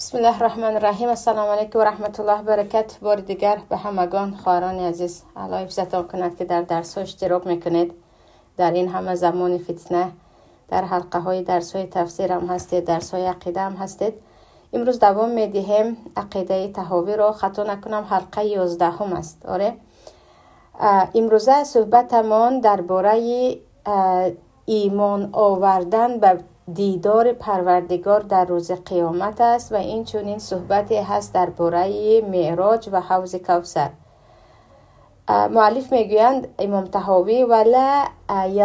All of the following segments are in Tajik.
Бисмиллаҳи Раҳмони Раҳим. Ассалому алайкум ва раҳматуллоҳи ва баракатуҳ. Бори дигар ба ҳамагон хоҳарони азиз, Аллоҳ ҳифзатон кунад, ки дар дарсҳо иштирок мекунед. Дар ин ҳама замони фитна, дар ҳалқаҳои дарсҳои тафсир ҳам ҳастед, дарсҳои ақида ҳам ҳастед. Имрӯз давом медиҳем ақидаи Таҳовиро, хато накунам, ҳалқаи 11 аст. Оре? Имрӯза суҳбатамон дар бораи имон овардан ба дидори Парвардигор дар рӯзи қиёмат аст ва инчунин суҳбате ҳаст дар бораи Меъроҷ ва ҳавзи Кавсар. Муаллиф мегӯянд, Имом Таҳовӣ: вала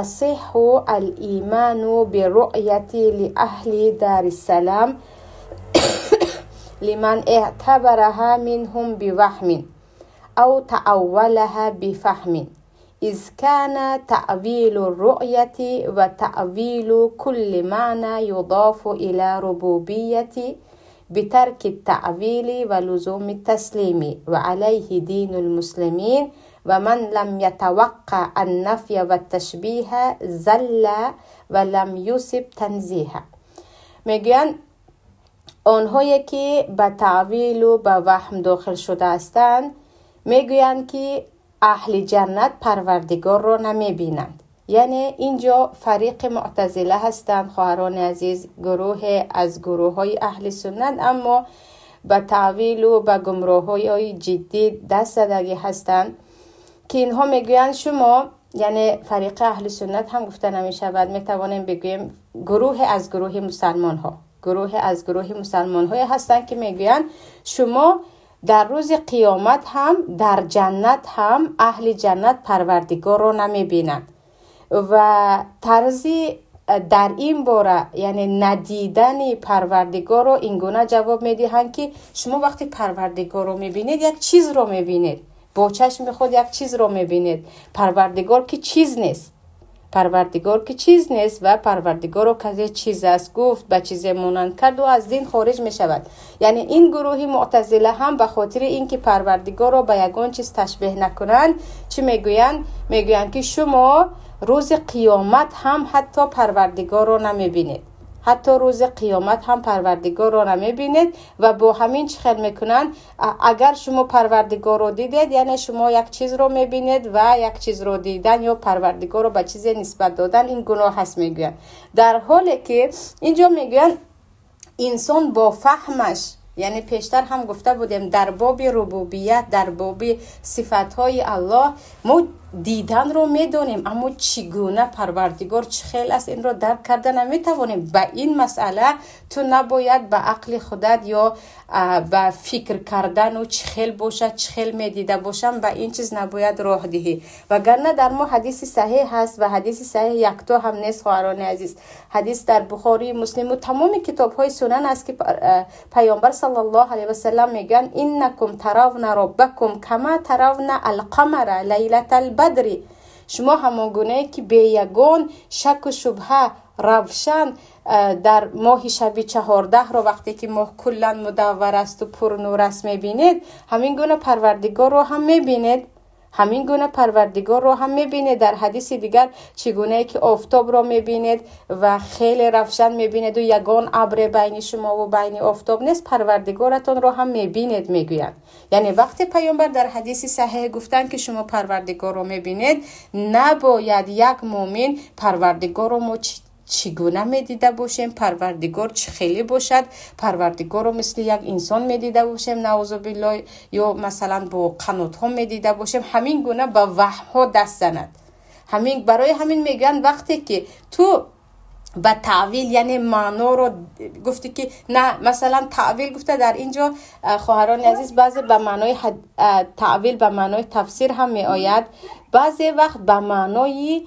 ясиҳу ал-иману бируъяти ли аҳли дариссалам лиман эътабараҳа минҳум биваҳмин ав тааввалаҳа бифаҳмин из кана таъвилу руъяти ва таъвилу кулли маъна юдофу ила рубубияти битарки таъвили ва лузуми таслими ва алайҳи дину лмуслимин ва ман лам ятаваққа аннафя ватташбиҳа залла ва лам юсиб танзиҳа. Мегӯянд, онҳое ки ба таъвилу ба ваҳм дохил шуда ҳастанд, мегӯянд, ки аҳли ҷаннат Парвардигорро намебинанд. Яъне инҷо фариқи муътазила ҳастанд, хоҳарони азиз, гурӯҳе аз гурӯҳҳои аҳли суннат, аммо ба таъвилу ба гумроҳҳои ҷиддӣ даст задагӣ ҳастанд, ки инҳо мегӯянд шумо, яъне фариқи аҳли суннат ҳам гуфта намешавад, метавонем бигӯем гурӯҳе аз гурӯҳи мусалмонҳо, гурӯҳе аз гурӯҳи мусалмонҳое ҳастанд, ки мегӯянд шумо дар рӯзи қиёмат ҳам, дар ҷаннат ҳам аҳли ҷаннат Парвардигорро намебинанд. Ва тарзи дар ин бора, яъне надидани Парвардигорро ин гуна ҷавоб медиҳанд, ки шумо вақти Парвардигорро мебинед, як чизро мебинед, бо чашми худ як чизро мебинед. Парвардигор ки чиз нест, Парвардигор ки чиз нест ва Парвардигорро касе чиз аст гуфт, ба чизе монанд кард ва аз дин хориҷ мешавад. Яъне ин гурӯҳи муътазила ҳам ба хотири ин ки Парвардигорро ба ягон чиз ташбеҳ накунанд, чӣ мегӯянд? Мегӯянд, ки шумо рӯзи қиёмат ҳам ҳатто Парвардигорро намебинед. Ҳатто рӯзи қиёмат ҳам Парвардигорро намебинед ва бо ҳамин чӣ хел мекунанд? Агар шумо Парвардигорро дидед, яъне шумо як чизро мебинед ва як чизро дидан ё Парвардигорро ба чизе нисбат додан ин гуноҳ аст, мегӯянд. Дар ҳоле ки инҷо мегӯянд инсон бо фаҳмаш, яъне пештар ҳам гуфта будем дар боби рубубият, дар боби сифатҳои Аллоҳ мо диданро медонем, аммо чӣ гуна Парвардигор чӣ хел аст, инро дарк карда наметавонем. Ба ин масъала ту набояд ба ақли худат ё ба фикр кардану чӣ хел бошад, чӣ хел медида бошам, ба ин чиз набояд роҳ диҳӣ. Вагарна дар мо ҳадиси саҳеҳ ҳаст ва ҳадиси саҳеҳ якто ҳам нест, хоҳарони азиз. Ҳадис дар Бухорӣ, Муслиму тамоми китобҳои сунан аст, ки Пайғамбар саллаллоҳу алайҳи васаллам мегӯянд: иннакум таравна роббакум кама таравна алқамара лайлатал бадри. Шумо ҳамон гунае ки бе ягон шаку шубҳа равшан дар моҳи шаби 14-ро, вақте ки моҳ куллан мудаввар асту пурнур аст, мебинед, ҳамин гуна Парвардигорро ҳам мебинед. Ҳамин гуна Парвардигорро ҳам мебинед. Дар ҳадиси дигар чӣ гунае ки офтобро мебинед ва хеле равшан мебинеду ягон абре байни шумо ва байни офтоб нест, Парвардигоратонро ҳам мебинед, мегӯянд. Яъне вақте Пайғамбар дар ҳадиси саҳеҳ гуфтанд, ки шумо Парвардигорро мебинед, набояд як мӯмин Парвардигорро мо чӣ гуна медида бошем, Парвардигор чӣ хеле бошад, Парвардигорро мисли як инсон медида бошем, наузу биллоҳ, ё масалан бо қанотҳо медида бошем, ҳамин гуна ба ваҳмҳо даст занад. Барои ҳамин мегӯянд, вақте ки ту ба таъвил, яъне маъноро гуфтӣ ки на, масалан таъвил гуфта дар инҷо, хоҳарони азиз, баъзе ба маънои таъвил ба маънои тафсир ҳам меояд, баъзе вақт ба маънои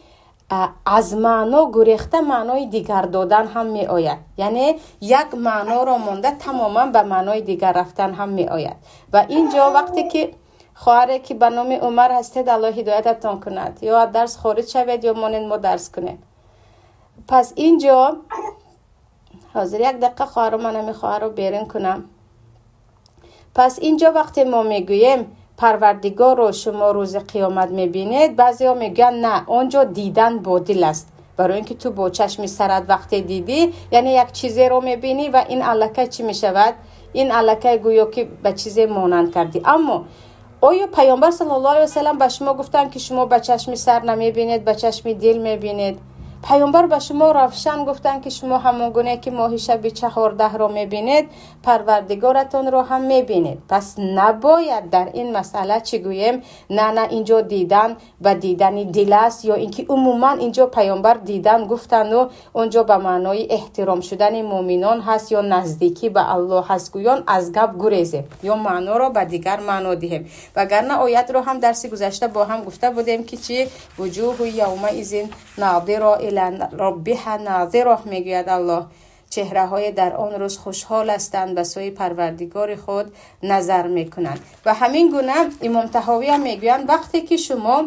аз маъно гурехта маънои дигар додан ҳам меояд. Яъне як маъноро монда тамоман ба маънои дигар рафтан ҳам меояд. Ва инҷо вақте ки хоҳаре ки ба номи Умар ҳастед, Аллоҳ ҳидоятатон кунад, ё аз дарс хориҷ шавед, ё монед мо дарс кунем. Пас инҷо ҳозир як дақиқа хоҳару ман ҳамин хоҳарро берун кунам. Пас инҷо вақте мо мегӯем Парвардигорро шумо рӯзи қиёмат мебинед, баъзеҳо мегӯянд на, он ҷо дидан бо дил аст. Барои ин ки ту бо чашми сарат вақте дидӣ, яъне як чизеро мебинӣ ва ин аллакай чӣ мешавад? Ин аллакай гӯё ки ба чизе монанд кардӣ. Аммо оё Паёмбар саллаллоҳу алайҳи васаллам ба шумо гуфтанд, ки шумо ба чашми сар намебинед, ба чашми дил мебинед? Паёмбар ба шумо равшан гуфтанд, ки шумо ҳамон гуна ки моҳи шаби 14-ро мебинед, Парвардигоратонро ҳам мебинед. Пас набояд дар ин масъала чӣ гӯем? На, на, инҷо дидан ба дидани дил аст, ё инки умуман инҷо Паёмбар дидан гуфтану онҷо ба маънои эҳтиром шудани муъминон ҳаст ё наздикӣ ба Аллоҳ ҳаст, гӯён аз гап гурезем ё маъноро ба дигар маъно диҳем. Вагарна оятро ҳам дарси гузашта бо ҳам гуфта будем, ки чӣ? Вуҷуҳу явмаизин нозира ила раббиҳа нозира, мегӯяд Аллоҳ. Чеҳраҳои дар он рӯз хушҳол ҳастанд, ба сӯи Парвардигори худ назар мекунанд. Ва ҳамин гуна Имом Таҳовӣ ҳам мегӯянд, вақте ки шумо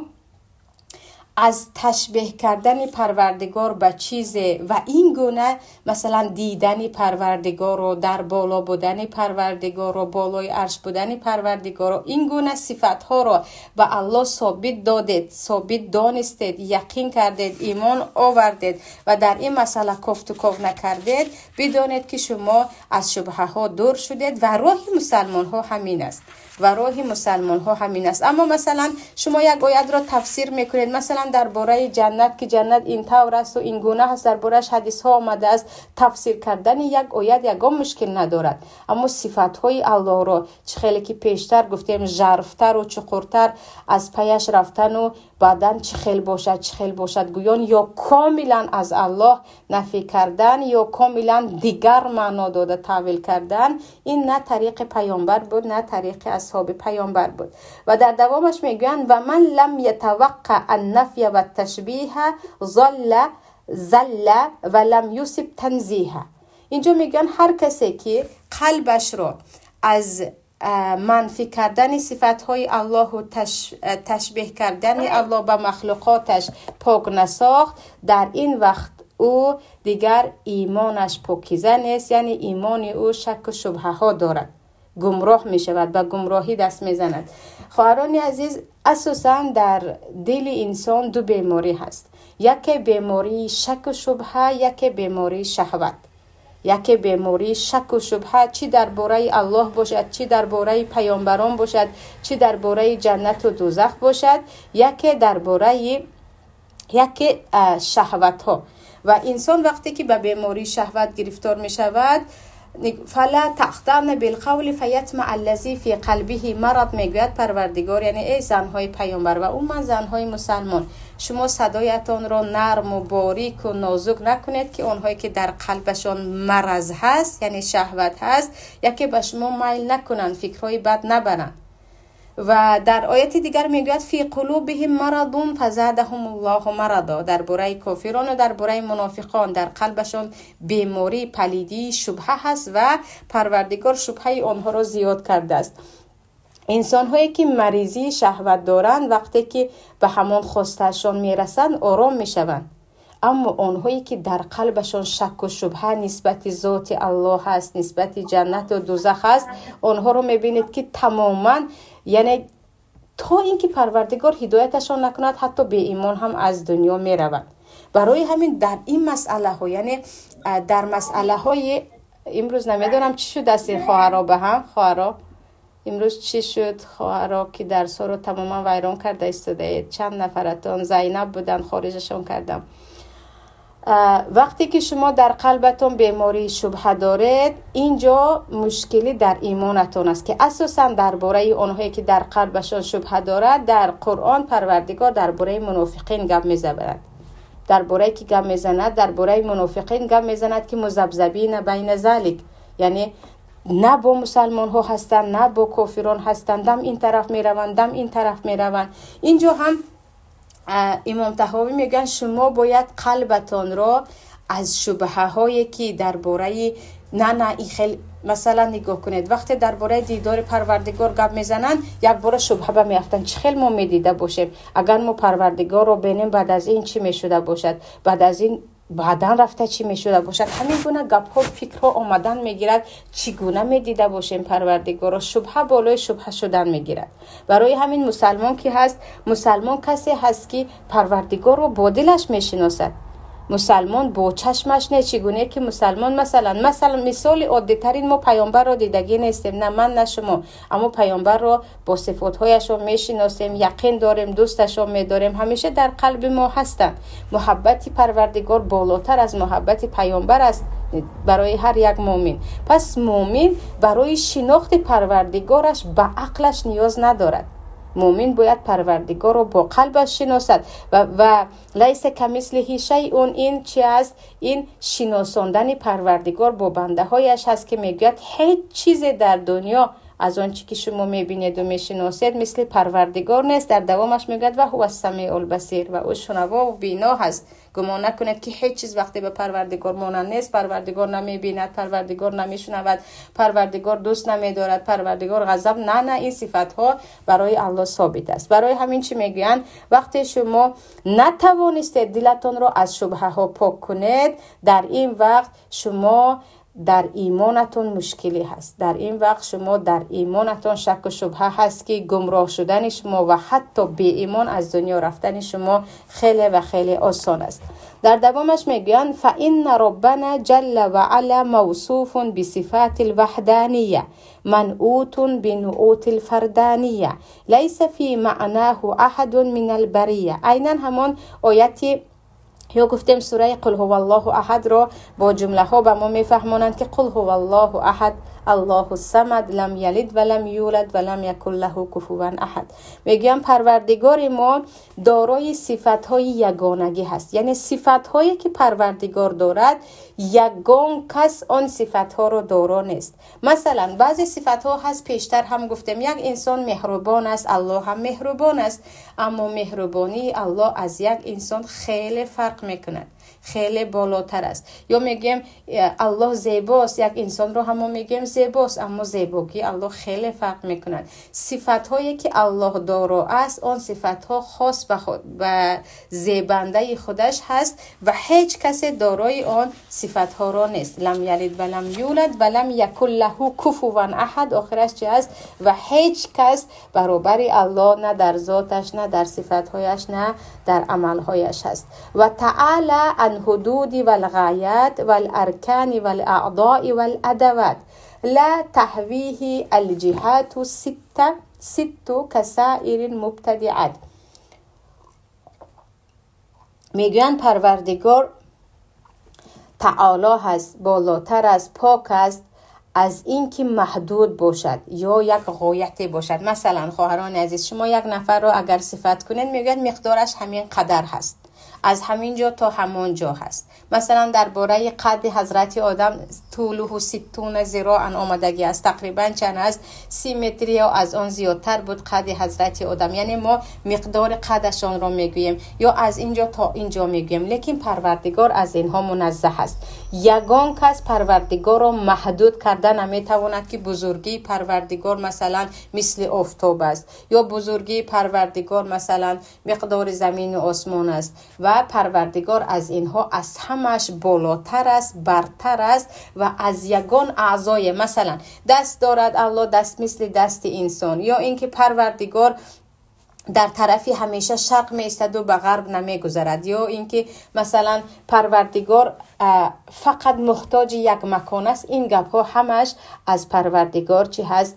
аз ташбеҳ кардани Парвардигор ба чизе ва ин гуна масалан дидани Парвардигорро, дар боло будани Парвардигорро, болои арш будани Парвардигорро, ин гуна сифатҳоро ба Аллоҳ собит додед, собит донистед, яқин кардед, имон овардед ва дар ин масъала кофту ков накардед, бидонед, ки шумо аз шубҳаҳо дур шудед ва роҳи мусалмонҳо ҳамин аст. Ва роҳи мусалмонҳо ҳамин аст. Аммо масалан шумо як оятро тафсир мекунед, масалан дар бораи ҷаннат, ки ҷаннат ин тавр аст ва ин гуна ҳаст, дар борааш ҳадисҳо омадааст. Тафсир кардани як оят ягон мушкил надорад, аммо сифатҳои Аллоҳро, чӣ хеле ки пештар гуфтем, жарфтару чуқуртар аз паяш рафтану баъдан чӣ хел бошад, чӣ хел бошад гӯён, ё комилан аз Аллоҳ нафӣ кардан, ё комилан дигар маъно дода таъвил кардан, ин на тариқи Паёмбар буд, на тариқи асҳоби Паёмбар буд. Ва дар давомаш мегӯянд: ва ман лам ятаваққа аннафя ватташбиҳа золла залла ва лам юсиб танзиҳа. Инҷо мегӯянд, ҳар касе ки қалбашро аз манфӣ кардани сифатҳои Аллоҳу ташбеҳ кардани Аллоҳ ба махлуқоташ пок насохт, дар ин вақт ӯ дигар имонаш покиза нест, яъне имони ӯ шакку шубҳаҳо дорад, гумроҳ мешавад, ба гумроҳӣ даст мезанад. Хоҳарони азиз, асосан дар дили инсон ду беморӣ ҳаст: яке бемории шакку шубҳа, яке бемории шаҳват. Яке бемории шакку шубҳа, чӣ дар бораи Аллоҳ бошад, чӣ дар бораи паёмбарон бошад, чӣ дар бораи ҷаннату дӯзах бошад, яке дар бораи яке шаҳватҳо. Ва инсон вақте ки ба бемории шаҳват гирифтор мешавад, фала тахдаъна билқавли фаятмаа аллази фи қалбиҳи марад, мегӯяд Парвардигор. Яъне эй занҳои паёмбар ва умуман занҳои мусалмон, шумо садоятонро нарму борику нозук накунед, ки онҳое ки дар қалбашон мараз ҳаст, яъне шаҳват ҳаст, яке ба шумо майл накунанд, фикрҳои бад набаранд. Ва дар ояти дигар мегӯяд: фи қулубиҳим марадун фазадаҳумуллоҳу марада. Дар бораи кофирону дар бораи мунофиқон, дар қалбашон бемории палидии шубҳа ҳаст ва Парвардигор шубҳаи онҳоро зиёд кардааст. Инсонҳое ки маризии шаҳват доранд, вақте ки ба ҳамон хостаашон мерасанд, ором мешаванд. Аммо онҳое ки дар қалбашон шакку шубҳа нисбати зоти Аллоҳ ҳаст, нисбати ҷаннату дӯзах ҳаст, онҳоро мебинед, ки тамоман, яъне то ин ки Парвардигор ҳидояташон накунад, ҳатто беимон ҳам аз дунё мераванд. Барои ҳамин дар ин масъалаҳо, яъне дар масъалаҳои имрӯз намедонам чӣ шудааст ин хоҳаро ба ҳам, хоҳаро имрӯз чӣ шуд, хоҳаро, ки дарсҳоро тамоман вайрон карда истодаед? Чанд нафаратон Зайнаб буданд, хориҷашон кардам. Вақте ки шумо дар қалбатон бемории шубҳа доред, инҷо мушкилӣ дар имонатон аст, ки асосан дар бораи онҳое ки дар қалбашон шубҳа дорад, дар Қуръон Парвардигор дар бораи мунофиқин гап мезанад. Дар бораи ки гап мезанад? Дар бораи мунофиқин гап мезанад, ки музабзабина байна залик, яъне на бо мусалмонҳо ҳастанд, на бо кофирон ҳастанд, дам ин тараф мераванд, дам ин тараф мераванд. Инҷо ҳам Имом Таҳовӣ мегӯянд, шумо бояд қалбатонро аз шубҳаҳое ки дар бораи на, на, ин хел, масалан нигоҳ кунед, вақте дар бораи дидори Парвардигор гап мезананд, якбора шубҳа ба меафтанд: чӣ хел мо медида бошем? Агар мо Парвардигорро бинем, баъд аз ин чӣ мешуда бошад? Баъд аз ин баъдан рафта чӣ мешуда бошад? Ҳамин гуна гапҳо, фикрҳо омадан мегирад: чӣ гуна медида бошем Парвардигорро? Шубҳа болои шубҳа шудан мегирад. Барои ҳамин мусалмон ки ҳаст? Мусалмон касе ҳаст, ки Парвардигорро бо дилаш мешиносад. Мусалмон бо чашмаш не, чӣ гуна ки мусалмон масалан мисоли оддитарин мо паёмбарро дидагӣ нестем, на ман на шумо, аммо паёмбарро бо сифатҳояшон мешиносем, яқин дорем, дӯсташон медорем, ҳамеша дар қалби мо ҳастанд. Муҳаббати Парвардигор болотар аз муҳаббати паёмбар аст барои ҳар як муъмин. Пас муъмин барои шинохти Парвардигораш ба ақлаш ниёз надорад. Муъмин бояд Парвардигорро бо қалбаш шиносад ва лайса камислиҳи шайъун, ин чи аст? Ин шиносондани Парвардигор бо бандаҳояш ҳаст, ки мегӯяд ҳеҷ чизе дар дунё аз он чи ки шумо мебинеду мешиносед мисли Парвардигор нест. Дар давомаш мегӯяд ва ҳува самиул басир, ва ӯ шунавову бино ҳаст. Гумон накунед ки ҳеҷ чиз вақте ба Парвардигор монанд нест. Парвардигор намебинад, Парвардигор намешунавад, Парвардигор дӯст намедорад, Парвардигор ғазаб. На, ин сифатҳо барои Аллоҳ собит аст. Барои ҳамин чӣ мегӯянд? Вақте шумо натавонистед дилатонро аз шубҳаҳо пок кунед, дар ин вақт шумо дар имонатон мушкилӣ ҳаст. Дар ин вақт шумо дар имонатон шакку шубҳа ҳаст, ки гумроҳ шудани шумо ва ҳатто беимон аз дунё рафтани шумо хеле ва хеле осон аст. Дар давомаш мегӯянд фаинна роббана ҷалла ва ала мавсуфун бисифати лваҳдания манъутун бинуути лфардания лайса фи маънаху аҳадун мин албария. Айнан ҳамон ояти ё гуфтем сураи қул ҳуваллоҳу аҳадро бо ҷумлаҳо ба мо мефаҳмонанд, ки қул ҳуваллоҳу аҳад аллоҳу самад лам ялид ва лам юлад ва лам якун лаҳу куфуван аҳад. Мегӯям Парвардигори мо дорои сифатҳои ягонагӣ ҳаст, яъне сифатҳое ки Парвардигор дорад, ягон кас он сифатҳоро доро нест. Масалан баъзе сифатҳо ҳаст, пештар ҳам гуфтем, як инсон меҳрубон аст, Аллоҳ ҳам меҳрубон аст, аммо меҳрубонии Аллоҳ аз як инсон хеле фарқ мекунад, хеле болотар аст. Ё мегӯем Аллоҳ зебост, як инсонро ҳам мо мегӯем зебост, аммо зебогии Аллоҳ хеле фарқ мекунад. Сифатҳое ки Аллоҳ доро аст, он сифатҳо хос ба зебандаи худаш ҳаст ва ҳеҷ касе дорои он сифатҳоро нест. Лам ялид ва лам юлад ва лам якун лаҳу куфуван аҳад, охираш чи аст? Ва ҳеҷ кас баробари Аллоҳ на дар зоташ, на дар сифатҳояш, на дар амалҳояш ҳаст. Ва таъала ан ҳудуди валғоят валаркани валаъдои валадават ла таҳвиҳи алҷиҳату ситту касаири мубтадиат. Мегӯянд Парвардигор таоло ҳаст, болотар аст, пок аст аз ин ки маҳдуд бошад ё як ғояте бошад. Масалан хоҳарони азиз, шумо як нафарро агар сифат кунед, мегӯяд миқдораш ҳамин қадар ҳаст, аз ҳамин ҷо то ҳамон ҷо ҳаст. Масалан дар бораи қадди ҳазрати одам тулуҳу ситтуна зироан омадагӣ аст, тақрибан чанд аст? 30 метр ё аз он зиёдтар буд қадди ҳазрати одам. Яъне мо миқдори қадашонро мегӯем ё аз ин ҷо то ин ҷо мегӯем, лекин Парвардигор аз инҳо муназзаҳ аст. Ягон кас Парвардигорро маҳдуд карда наметавонад, ки бузургии Парвардигор масалан мисли офтоб аст ё бузургии Парвардигор масалан миқдори замину осмон аст. Ва Парвардигор аз инҳо аз ҳамаш болотар аст, бартар аст ва аз ягон аъзое, масалан даст дорад Аллоҳ, даст мисли дасти инсон, ё инки Парвардигор дар тарафи ҳамеша шарқ меистаду ба ғарб намегузарад, ё инки масалан Парвардигор фақат муҳтоҷи як макон аст. Ин гапҳо ҳамаш аз Парвардигор чӣ ҳаст?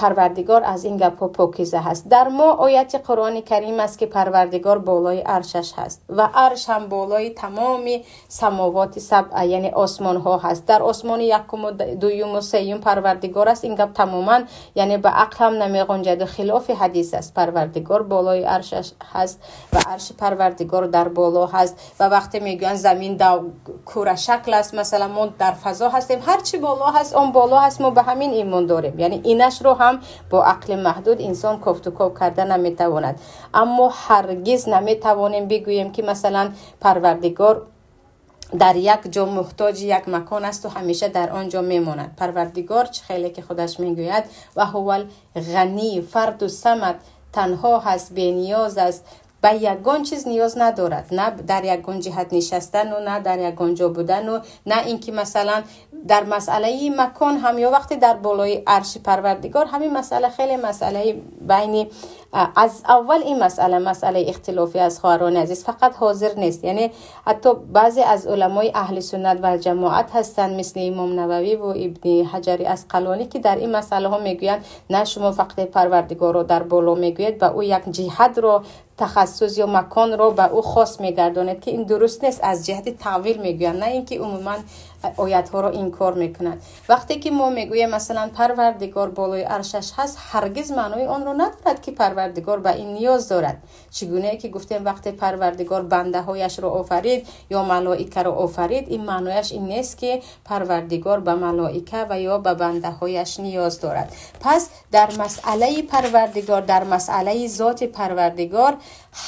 Парвардигор аз ин гапҳо покиза ҳаст. Дар мо ояти Қуръони Карим аст, ки Парвардигор болои аршаш ҳаст ва арш ҳам болои тамоми самовоти сабъа, яъне осмонҳо ҳаст. Дар осмони якуму дуюму сеюм Парвардигор аст. Ин гап тамоман яъне ба ақл ҳам намеғунҷаду хилофи ҳадис аст. Парвардигор болои аршаш ҳаст ва арши Парвардигор дар боло ҳаст. Ва вақте мегӯянд замин курашакл аст, масалан мо дар фазо ҳастем, ҳар чи боло ҳаст он боло ҳаст, мо ба ҳамин имон дорем. Яъне инашро ҳам бо ақли маҳдуд инсон кофтуков карда наметавонад. Аммо ҳаргиз наметавонем бигӯем, ки масалан Парвардигор дар як ҷо муҳтоҷи як макон аст ва ҳамеша дар он ҷо мемонад. Парвардигор чӣ хеле ки худаш мегӯяд ва ҳувал ғанӣ фарду самад, танҳо ҳаст, бениёз аст, ба ягон чиз ниёз надорад, на дар ягон ҷиҳат нишастану, на дар ягон ҷо будану, на ин ки масалан дар масъалаи макон ҳам ё вақте дар болои арши Парвардигор. Ҳамин масъала хеле масъалаи байни Аз аввал ин масъала масъалаи ихтилофӣ аст, хоҳарони азиз, фақат ҳозир нест. Яъне ҳатто баъзе аз уламои аҳли суннат ва ҷамоат ҳастанд, мисли имом Нававӣ ва Ибни Ҳаҷари Асқалонӣ, ки дар ин масъалаҳо мегӯянд на шумо фақат Парвардигорро дар боло мегӯед, ба ӯ як ҷиҳатро, тахассус ё маконро ба ӯ хос мегардонед, ки ин дуруст нест, аз ҷиҳати таъвил мегӯянд, на инки умуман оятҳоро инкор мекунанд. Вақте ки мо мегӯем масалан Парвардигор болои аршаш ҳаст, ҳаргиз маънои онро надорад ки Парвардигор ба ин ниёз дорад. Чигунае ки гуфтем вақте Парвардигор бандаҳояшро офарид ё малоикаро офарид, ин маънояш ин нест ки Парвардигор ба малоика ва ё ба бандаҳояш ниёз дорад. Пас дар масъалаи Парвардигор, дар масъалаи зоти Парвардигор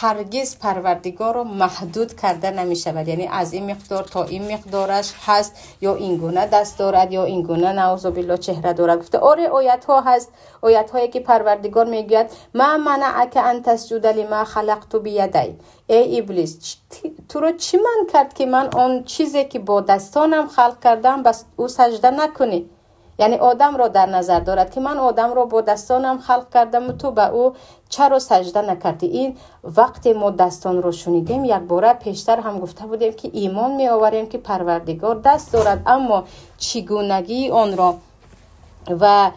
ҳаргиз Парвардигорро маҳдуд карда намешавад. Яъне аз ин миқдор то ин миқдораш ҳаст, ё ин гуна даст дорад, ё ин гуна наъузу биллоҳ чеҳра дорад. Гуфта оре оятҳо ҳаст, оятҳое ки Парвардигор мегӯяд ма манаъака ан тасҷуда лима халақту биядай. Эй иблис, туро чӣ ман кард ки ман он чизе ки бо дастонам халқ кардам ба ӯ саҷда накунӣ? Яъне одамро дар назар дорад ки ман одамро бо дастонам халқ кардам, ту ба ӯ чаро саҷда накардӣ? Ин вақте мо дастонро шунидем, якбора пештар ҳам гуфта будем ки имон меоварем ки Парвардигор даст дорад, аммо чигунагии онро ва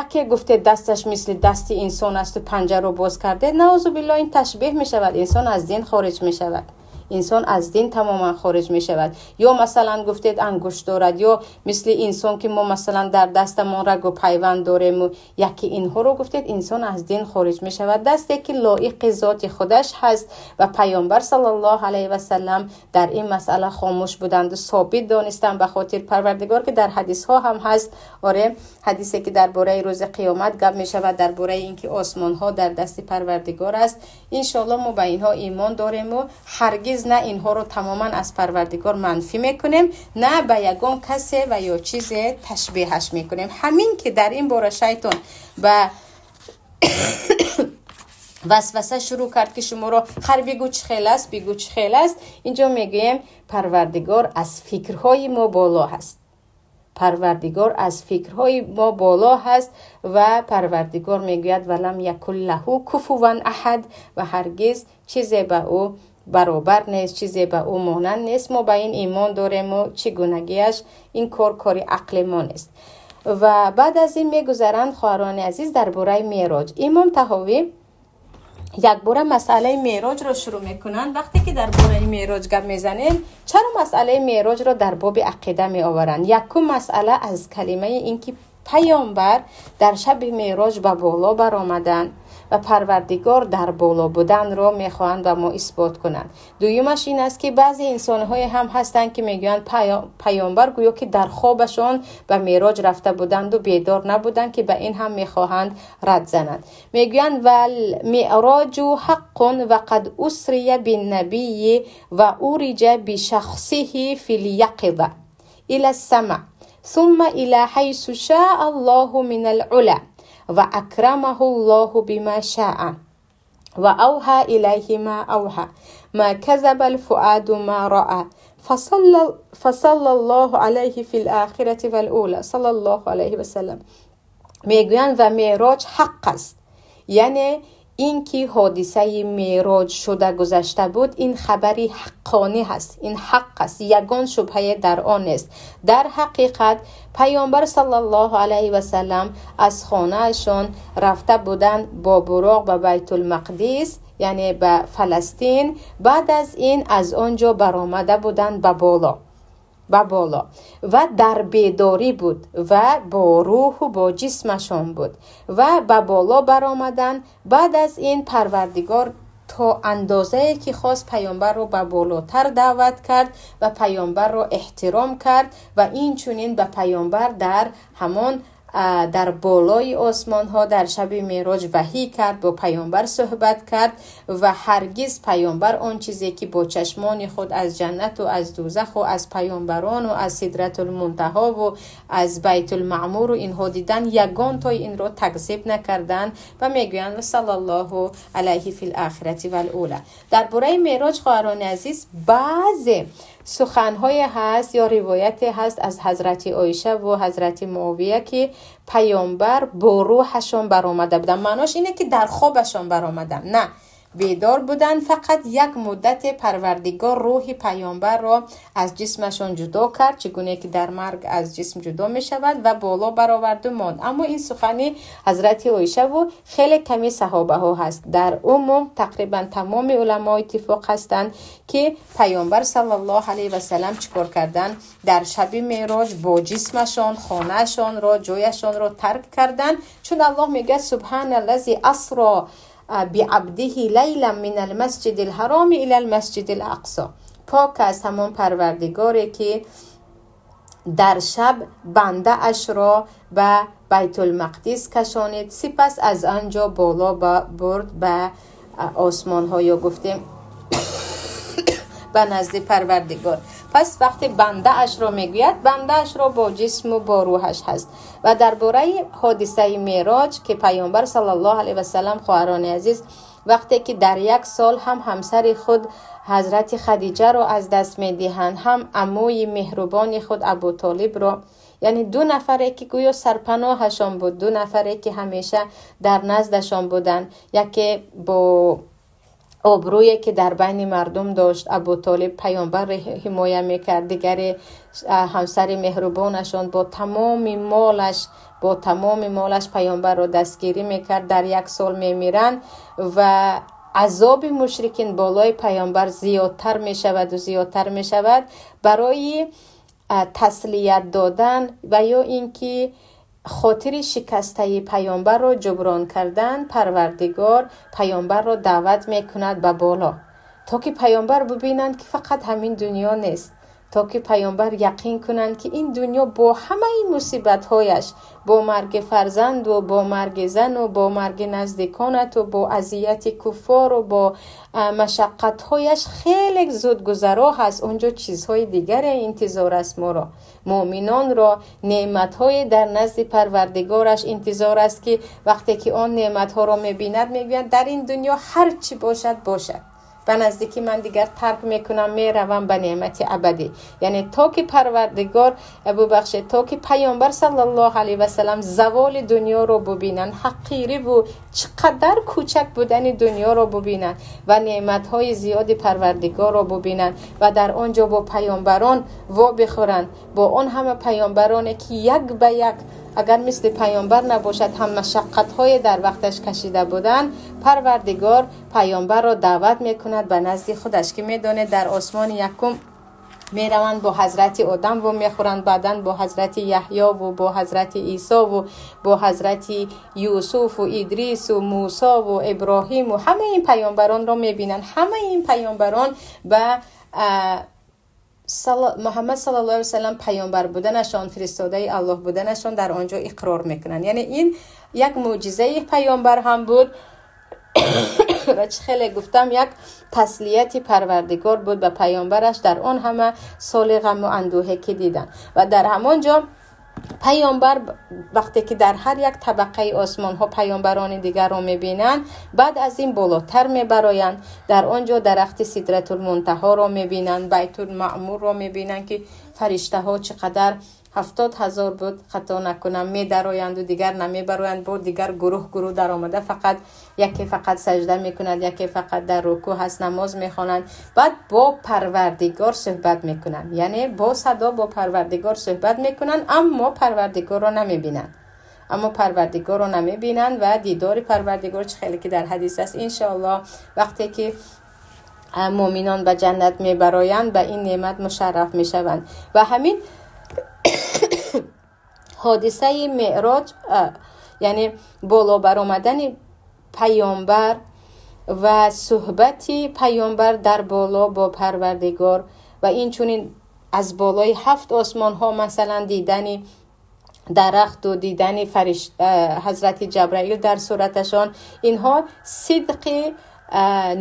яке гуфте дасташ мисли дасти инсон аст ва панҷаро боз карде, наъузу биллоҳ, ин ташбеҳ мешавад, инсон аз дин хориҷ мешавад. Инсон аз дин тамоман хориҷ мешавад. Ё масалан гуфтед ангушт дорад, ё мисли инсон ки мо масалан дар дастамон раг ва пайванд дорем, ва яке инҳоро гуфтед инсон аз дин хориҷ мешавад. Дасте ки лоиқи зоти худаш ҳаст ва Паёмбар саллаллоҳу алайҳи васаллам дар ин масъала хомӯш буданд ва собит донистанд ба хотири Парвардигор, ки дар ҳадисҳо ҳам ҳаст. Оре, ҳадисе ки дар бораи рӯзи қиёмат гап мешавад, дар бораи инки осмонҳо дар дасти Парвардигор аст. Иншоаллоҳ мо ба инҳо имон дорем ва ҳаргиз на инҳоро тамоман аз Парвардигор манфӣ мекунем, на ба ягон касе ва ё чизе ташбеҳаш мекунем. Ҳамин ки дар ин бора шайтон ба васваса шурӯъ кард ки шуморо хар бигӯ чӣ хел аст, бигӯ чӣ хел аст, инҷо мегӯем Парвардигор аз фикрҳои мо боло ҳаст. Парвардигор аз фикрҳои мо боло ҳаст ва Парвардигор мегӯяд валам якул лаҳу куфуван аҳад, ва ҳаргиз чизе ба ӯ баробар нест, чизе ба ӯ монанд нест. Мо ба ин имон дорем ва чигунагиаш ин кор кори ақли мо нест. Ва баъд аз ин мегузаранд хоҳарони азиз дар бораи меъроҷ. Имом Таҳовӣ якбора масъалаи меъроҷро шурӯъ мекунанд. Вақте ки дар бораи меъроҷ гап мезанем, чаро масъалаи меъроҷро дар боби ақида меоваранд? Якум масъала аз калимаи ин ки Паёмбар дар шаби меъроҷ ба боло баромаданд ва Парвардигор дар боло буданро мехоҳанд ба мо исбот кунанд. Дуюмаш ин аст ки баъзе инсонҳое ҳам ҳастанд ки мегӯянд Паёмбар гӯё ки дар хобашон ба меъроҷ рафта буданд ва бедор набуданд, ки ба ин ҳам мехоҳанд рад зананд. Мегӯянд вал меъроҷу ҳаққун ва қад усрия биннабийи ва уриҷа бишахсиҳи фил яқиза ила ссама ثم إلى حيث شاء الله من العلا وأكرمه الله بما شاء وأوحى إليه ما أوحى ما كذب الفؤاد ما رأى فصلى الله عليه في الآخرة والأولى صلى الله عليه وسلم. میگویند و معراج حق است، یعنی اینکه ҳодисаи меъроҷ шуда гузашта буд, ин хабари ҳаққонӣ ҳаст, ин ҳақ аст, ягон шубҳае дар он нест. Дар ҳақиқат Паёмбар саллаллоҳу алайҳи васаллам аз хонаашон рафта буданд бо буроқ ба Байтулмақдис, яъне ба Фаластин. Баъд аз ин аз он ҷо баромада буданд ба боло, ба боло ва дар бедорӣ буд ва бо рӯҳу бо ҷисмашон буд ва ба боло баромаданд. Баъд аз ин Парвардигор то андозае ки хост Паёмбарро ба болотар даъват кард ва Паёмбарро эҳтиром кард ва инчунин ба Паёмбар дар ҳамон дар болои осмонҳо дар шаби меъроҷ ваҳӣ кард, бо Паёмбар суҳбат кард ва ҳаргиз Паёмбар он чизе ки бо чашмони худ аз ҷаннату аз дӯзаху аз паёмбарону аз Сидратулмунтаҳову аз Байтулмаъмуру инҳо дидан, ягон тои инро такзиб накарданд ва мегӯянд саллаллоҳу алайҳи фил охирати вал ула. Дар бораи меъроҷ хоҳарони азиз баъзе Суханҳое ҳаст ё ривояте ҳаст аз ҳазрати Оиша ва ҳазрати Муовия, ки паёмбар бо рӯҳашон баромада буданд. Маънош ине ки дар хобашон баромаданд, на бедор буданд, фақат як муддате Парвардигор рӯҳи паёмбарро аз ҷисмашон ҷудо кард, чигуне ки дар марг аз ҷисм ҷудо мешавад, ва боло бароварду монд. Аммо ин сухани ҳазрати Оишаву хеле ками саҳобаҳо ҳаст. Дар умум тақрибан тамоми уламо иттифоқ ҳастанд, ки паёмбар саллаллоҳу алайҳи васаллам чӣ кор карданд? Дар шаби меъроҷ бо ҷисмашон хонаашонро, ҷояшонро тарк карданд, чун Аллоҳ мегӯяд: субҳаналлази асро биабдиҳи лайлан минал масҷидил ҳароми илал масҷидил ақсо. Пок аст ҳамон Парвардигоре, ки дар шаб бандаашро ба Байтулмақдис кашонид, сипас аз он ҷо боло бурд ба осмонҳо, ё гуфтем ба назди Парвардигор. Пас вақте бандаашро мегӯяд, бандаашро бо ҷисму бо рӯҳаш ҳаст. Ва дар бораи ҳодисаи меъроҷ, ки паёмбар саллаллоҳу алайҳи васаллам, хоҳарони азиз, вақте ки дар як сол ҳам ҳамсари худ ҳазрати Хадиҷаро аз даст медиҳанд, ҳам амӯи меҳрубони худ Абутолибро, яъне ду нафаре ки гӯё сарпаноҳашон буд, ду нафаре ки ҳамеша дар наздашон буданд, яке бо обрӯе ки дар байни мардум дошт, Абутолиб паёмбарро ҳимоя мекард, дигаре ҳамсари меҳрубонашон бо тамоми молаш паёмбарро дастгирӣ мекард, дар як сол мемиранд ва азоби мушрикин болои паёмбар зиёдтар мешаваду зиёдтар мешавад. Барои таслият додан ва ё ин ки хотири шикастаи паёмбарро ҷуброн кардан, Парвардигор паёмбарро даъват мекунад ба боло, то ки паёмбар бибинанд, ки фақат ҳамин дунё нест, то ки паёмбар яқин кунанд, ки ин дунё бо ҳамаи мусибатҳояш, бо марги фарзанду бо марги зану бо марги наздиконату бо азияти куффору бо машаққатҳояш хеле зудгузаро ҳаст. Онҷо чизҳои дигаре интизор аст моро, муъминонро, неъматҳое дар назди Парвардигораш интизор аст, ки вақте ки он неъматҳоро мебинад, мегӯяд: дар ин дунё ҳар чӣ бошад, бошад, ба наздикӣ ман дигар тарк мекунам, меравам ба неъмати абадӣ. Яъне то ки Парвардигор, бубахшед, то ки паёмбар саллаллоҳу алайҳи васаллам заволи дунёро бубинанд, ҳақириву чӣ қадар кӯчак будани дунёро бубинанд ва неъматҳои зиёди Парвардигорро бубинанд ва дар он ҷо бо паёмбарон вобихӯранд, бо он ҳама паёмбароне ки як ба як, агар мисли паёмбар набошад ҳам, машаққатҳое дар вақташ кашида буданд, Парвардигор паёмбарро даъват мекунад ба назди худаш, ки медонед, дар осмони якум мераванд, бо ҳазрати Одам во мехӯранд, баъдан бо ҳазрати Яҳёву бо ҳазрати Исову бо ҳазрати Юсуфу Идрису Мусову Иброҳиму ҳамаи ин паёмбаронро мебинанд. Ҳамаи ин паёмбарон ба Муҳаммад саллаллоҳу алайҳи васаллам паёмбар буданашон, фиристодаи Аллоҳ буданашон дар он ҷо иқрор мекунанд. Яъне ин як мӯъҷизаи паёмбар ҳам буд ва чӣ хеле гуфтам, як таслияти Парвардигор буд ба паёмбараш дар он ҳама соли ғаму андӯҳе ки диданд. Ва дар ҳамон ҷо паёмбар вақте ки дар ҳар як табақаи осмонҳо паёмбарони дигарро мебинанд, баъд аз ин болотар мебароянд, дар он ҷо дарахти Сидратулмунтаҳоро мебинанд, Байтулмаъмурро мебинанд, ки фариштаҳо чӣ қадар, 70,000 буд, хато накунам, медароянду дигар намебароянд, бо дигар гурӯҳ гурӯҳ даромада, фақат яке фақат сажда мекунад, яке фақат дар рукӯъ ҳаст, намоз мехонанд. Баъд бо Парвардигор суҳбат мекунанд, яъне бо садо бо Парвардигор суҳбат мекунанд, аммо Парвардигорро намебинанд, аммо Парвардигорро намебинанд. Ва дидори Парвардигор, чӣ хеле ки дар ҳадис аст, иншоаллоҳ, вақте ки муъминон ба ҷаннат мебароянд, ба ин неъмат мушарраф мешаванд. Ва ҳамин ҳодисаи меъроҷ, яъне боло баромадани паёмбар ва суҳбати паёмбар дар боло бо Парвардигор ва инчунин аз болои ҳафт осмонҳо, масалан, дидани дарахту дидани ҳазрати Ҷабраил дар сураташон, инҳо сидқи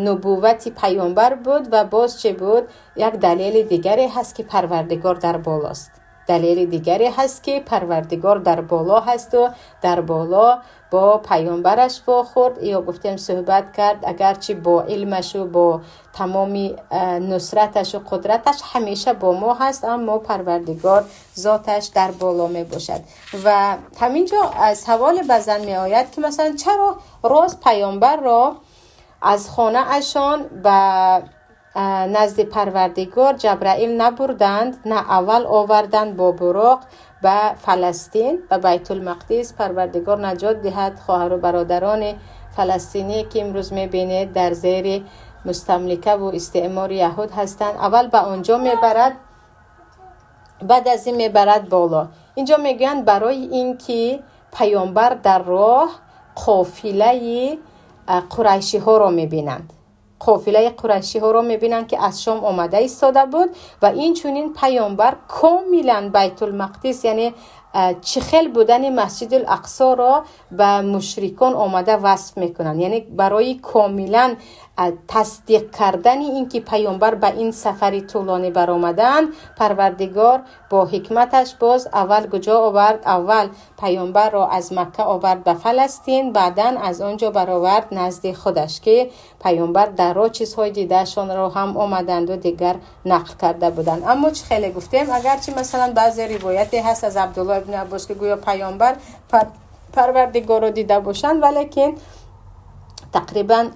нубуввати паёмбар буд. Ва боз чӣ буд? Як далели дигаре ҳаст, ки Парвардигор дар болост. Далели дигаре ҳаст, ки Парвардигор дар боло ҳаст ва дар боло бо паёмбараш вохӯрд ё гуфтем суҳбат кард, агарчи бо илмаш ва бо тамоми нусраташ ва қудраташ ҳамеша бо мо ҳаст, аммо Парвардигор зоташ дар боло мебошад. Ва ҳаминҷо савол ба зан меояд, ки масалан чаро роз паёмбарро аз хонаашон ба назди Парвардигор Ҷабраил набурданд, на аввал оварданд бо Буроқ ба Фаластин, ба Байтулмақдис. Парвардигор наҷот диҳад хоҳару бародарони фаластинӣ, ки имрӯз мебинед дар зери мустамлика ва истеъмори яҳуд ҳастанд. Аввал ба онҷо мебарад, баъд аз ин мебарад боло. Инҷо мегӯянд, барои ин ки паёмбар дар роҳ қофилаи қурайшиҳоро мебинанд. Қофилаи қурайшиҳоро мебинанд, ки аз Шом омада истода буд, ва инчунин паёмбар комилан Байтулмақдис, яъне чӣ хел будани Масҷидул Ақсоро ба мушрикон омада васф мекунанд. Яъне барои комилан тасдиқ кардани ин ки паёмбар ба ин сафари тӯлонӣ баромаданд, Парвардигор бо ҳикматаш боз аввал куҷо овард? Аввал паёмбарро аз Макка овард ба Фаластин, баъдан аз он ҷо баровард назди худаш, ки паёмбар дар роҳ чизҳои дидаашонро ҳам омаданду дигар нақл карда буданд. Аммо чӣ хеле гуфтем, агарчи масалан баъзе ривояте ҳаст аз Абдулло ибни Аббос, ки гӯё паёмбар Парвардигорро дида бошанд, валекин тақрибан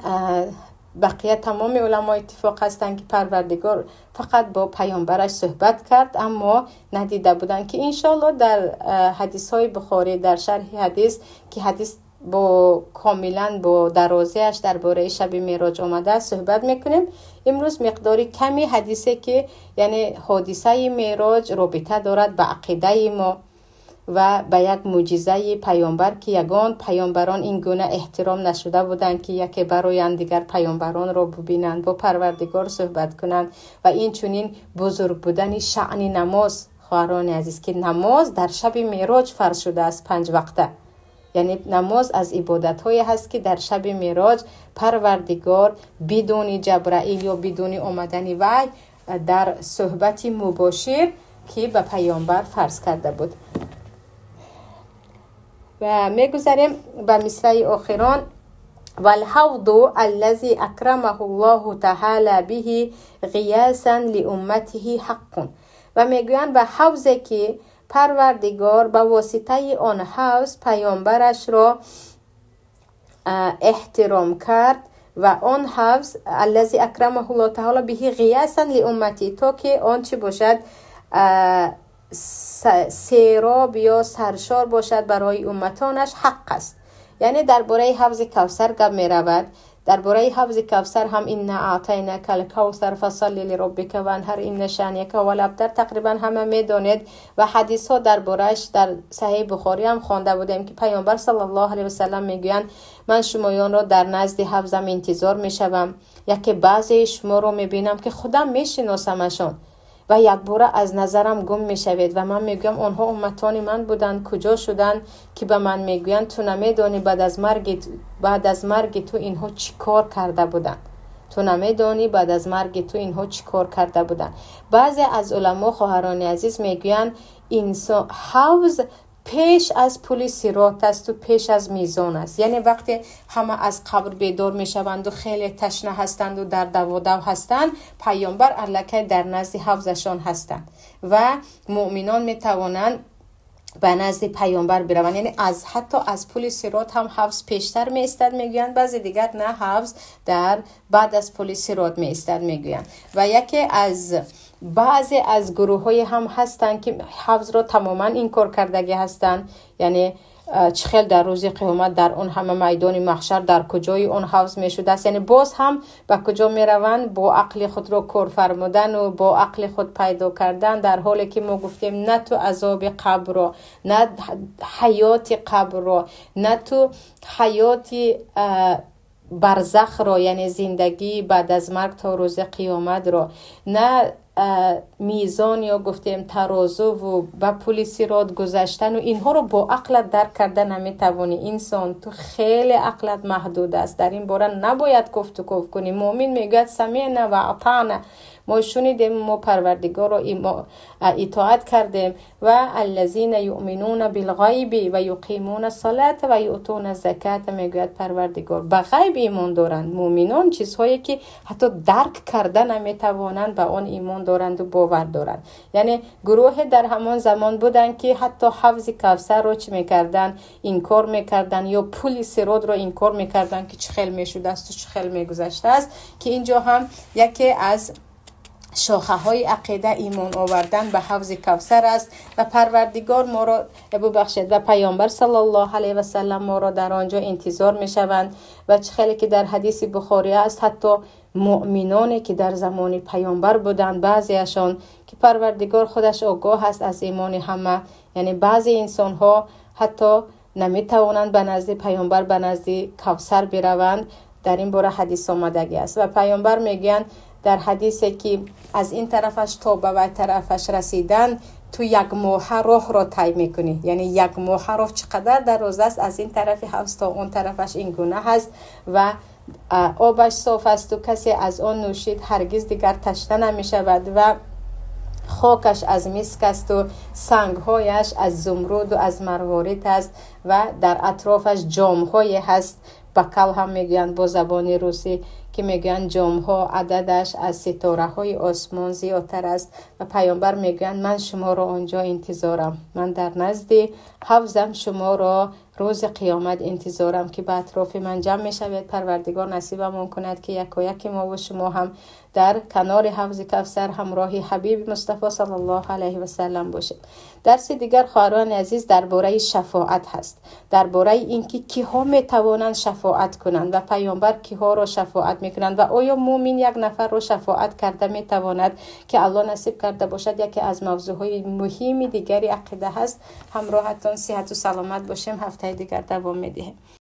бақия тамоми уламо иттифоқ ҳастанд, ки Парвардигор фақат бо паёмбараш суҳбат кард, аммо надида буданд, ки иншоалло дар ҳадисҳои Бухорӣ, дар шарҳи ҳадис, ки ҳадис бо комилан бо дарозиаш дар бораи шаби мероҷ омадааст, суҳбат мекунем. Имрӯз миқдори ками ҳадисе, ки яъне ҳодисаи мероҷ робита дорад ба ақидаи мо ва ба як мӯъҷизаи паёмбар, ки ягон паёмбарон ин гуна эҳтиром нашуда буданд, ки яке бароянд дигар паёмбаронро бубинанд, бо Парвардигор суҳбат кунанд, ва инчунин бузург будани шаъни намоз. Хоҳарони азиз, ки намоз дар шаби мероҷ фарз шудааст 5 вақта. Яъне намоз аз ибодатҳое ҳаст, ки дар шаби мероҷ Парвардигор бидуни Ҷабраил ё бидуни омадани вай дар суҳбати мубошир ки ба паёмбар фарз карда буд. Ва мегузарем ба мисраи охирон. Валҳавду аллази акрамаҳу ллоҳу таъала биҳи ғиясан лиумматиҳи ҳаққун. Ва мегӯянд, ба ҳавзе ки Парвардигор ба воситаи он ҳавз паёмбарашро эҳтиром кард, ва он ҳавз аллази акрамаҳу ллоҳу таъала биҳи ғиясан лиумматиҳи, то ки он чӣ бошад, сероб ё саршор бошад барои умматонаш, ҳақ аст. Яъне дар бораи ҳавзи Кавсар гап меравад. Дар бораи ҳавзи Кавсар ҳам инна аътайнака алкавсар фасалли лироббика ванҳар инна шанияка ҳувал абтар тақрибан ҳама медонед, ва ҳадисҳо дар борааш дар Саҳеҳи Бухорӣ ҳам хонда будем, ки паёмбар саллаллоҳу алайҳи васаллам мегӯянд: ман шумоёнро дар назди ҳавзам интизор мешавам, яке баъзеи шуморо мебинам, ки худам мешиносамашон, ва якбора аз назарам гум мешавед, ва ман мегӯям онҳо умматони ман буданд, куҷо шуданд, ки ба ман мегӯянд ту намедонӣ баъд аз марги ту инҳо чӣ кор карда буданд, ту намедонӣ баъд аз марги ту инҳо чӣ кор карда буданд. Баъзе аз уламо, хоҳарони азиз, мегӯянд инсон ҳавз пеш аз пули сирот аст ва пеш аз мизон аст. Яъне вақте ҳама аз қабр бедор мешаванд ва хеле ташна ҳастанд ва дар даводав ҳастанд, паёмбар аллакай дар назди ҳавзашон ҳастанд ва муъминон метавонанд ба назди паёмбар бираванд. Яъне ҳатто аз пули сирот ҳам ҳавз пештар меистад, мегӯянд. Баъзе дигар на, ҳавз дар баъд аз пули сирот меистад, мегӯянд. Ва яке аз баъзе аз гурӯҳҳое ҳам ҳастанд, ки ҳавзро тамоман инкор кардагӣ ҳастанд. Яъне чӣ хел дар рӯзи қиёмат дар он ҳама майдони маҳшар дар куҷои он ҳавз мешудааст. Яъне боз ҳам ба куҷо мераванд? Бо ақли худро кор фармудан ва бо ақли худ пайдо кардан, дар ҳоле ки мо гуфтем на ту азоби қабрро, на ҳаёти қабрро, на ту ҳаёти барзахро, яъне зиндагии баъд аз марг то рӯзи қиёматро, на мизон ё гуфтем тарозу ва ба пули сирот гузаштан ва инҳоро бо ақлат дарк карда наметавонӣ. Инсон, ту хеле ақлат маҳдуд аст, дар ин бора набояд гуфтугӯ кунӣ. Муъмин мегӯяд самиъна ва атаъна, мо шунидем, мо Парвардигорро итоат кардем. Ва аллазина юъминуна билғайби ва юқимуна салата ва юътуна заката, мегӯяд Парвардигор, ба ғайб имон доранд. Муъминон чизҳое ки ҳатто дарк карда наметавонанд, ба он имон доранду бовар доранд. Яъне гурӯҳе дар ҳамон замон буданд, ки ҳатто ҳавзи Кавсарро чӣ мекарданд? Инкор мекарданд, ё пули сиротро инкор мекарданд, ки чӣ хел мешудасту чӣ хел мегузаштааст. Ки инҷо ҳам яке аз шохаҳои ақида имон овардан ба ҳавзи Кавсар аст. Ва Парвардигор моро бубахшед, ва Паёмбар саллаллоҳу алайҳи васаллам моро дар он ҷо интизор мешаванд. Ва чӣ хеле ки дар ҳадиси Бухорӣ аст, ҳатто муъминоне ки дар замони Паёмбар буданд, баъзеашон ки Парвардигор худаш огоҳ аст аз имони ҳама, яъне баъзе инсонҳо ҳатто наметавонанд ба назди Паёмбар, ба назди Кавсар бираванд. Дар ин бора ҳадис омадагӣ аст ва Паёмбар мегӯянд дар ҳадисе ки аз ин тарафаш то ба вай тарафаш расидан ту як моҳа роҳро тай мекунӣ. Яъне як моҳа роҳ чӣ қадар дароз аст, аз ин тарафи ҳавз то он тарафаш ин гуна ҳаст ва обаш соф асту касе аз он нӯшид ҳаргиз дигар ташна намешавад ва хокаш аз миск асту сангҳояш аз зумруду аз марворид аст ва дар атрофаш ҷомҳое ҳаст, бокал ҳам мегӯянд бо забони русӣ, ки мегӯянд ҷомҳо ададаш аз ситораҳои осмон зиёдтар аст. Ва Паёмбар мегӯянд ман шуморо он ҷо интизорам, ман дар назди ҳавзам шуморо рӯзи қиёмат интизорам, ки ба атрофи ман ҷамъ мешавед. Парвардигор насибамон кунад, ки якояки мову шумо ҳам дар канори ҳавзи Кавсар ҳамроҳи ҳабиби Мустафо саллаллоҳу алайҳи васаллам бошем. Дарси дигар, хоҳарони азиз, дар бораи шафоат ҳаст, дар бораи ин ки киҳо метавонанд шафоат кунанд ва Паёмбар киҳоро шафоат мекунанд ва оё муъмин як нафарро шафоат карда метавонад, ки Аллоҳ насиб карда бошад. Яке аз мавзӯъҳои муҳими дигари ақида ҳаст. Ҳамроҳатон сиҳату саломат бошем. Ҳафтаи дигар давом медиҳем.